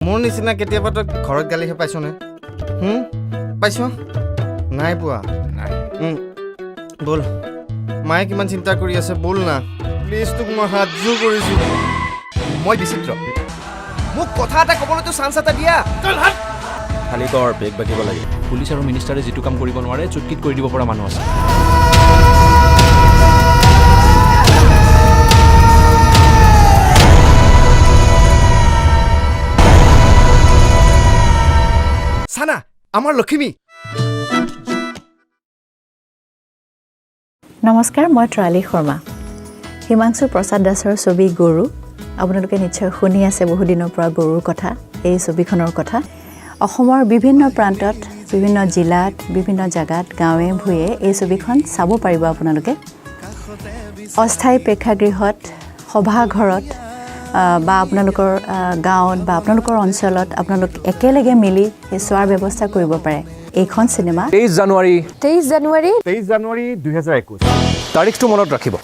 মোৰ নিচিনা কেতিয়াবা তই ঘৰত গালিহে পাইছনে? পাইছ? নাই পোৱা। নাই। ব'ল, মায়ে কিমান চিন্তা কৰি আছে। ব'ল না, প্লিজ, তোক মই হাতযোৰ কৰিছোঁ। মই বিচিত্ৰ, মোক কথা এটা ক'বলৈতো চান্স এটা দিয়া। খালী কৰ, বেগ বাকিব লাগে। পুলিচ আৰু মিনিষ্টাৰে যিটো কাম কৰিব নোৱাৰে, চুটকিত কৰি দিব পৰা মানুহ আছে। চানা, আমাৰ লখিমী। নমস্কাৰ, মই তৰালী শৰ্মা। হিমাংশু প্ৰসাদ দাসৰ ছবি গৰু, আপোনালোকে নিশ্চয় শুনি আছে বহুদিনৰ পৰা গৰুৰ কথা, এই ছবিখনৰ কথা। অসমৰ বিভিন্ন প্ৰান্তত, বিভিন্ন জিলাত, বিভিন্ন জেগাত, গাঁৱে ভূঞে এই ছবিখন চাব পাৰিব আপোনালোকে। অস্থায়ী প্ৰেক্ষাগৃহত, সভাঘৰত বা আপোনালোকৰ গাঁৱত বা আপোনালোকৰ অঞ্চলত আপোনালোক একেলগে মিলি সেই চোৱাৰ ব্যৱস্থা কৰিব পাৰে এইখন চিনেমা। 23 জানুৱাৰী। 23 জানুৱাৰী। 23 জানুৱাৰী 2021। তাৰিখটো মনত ৰাখিব।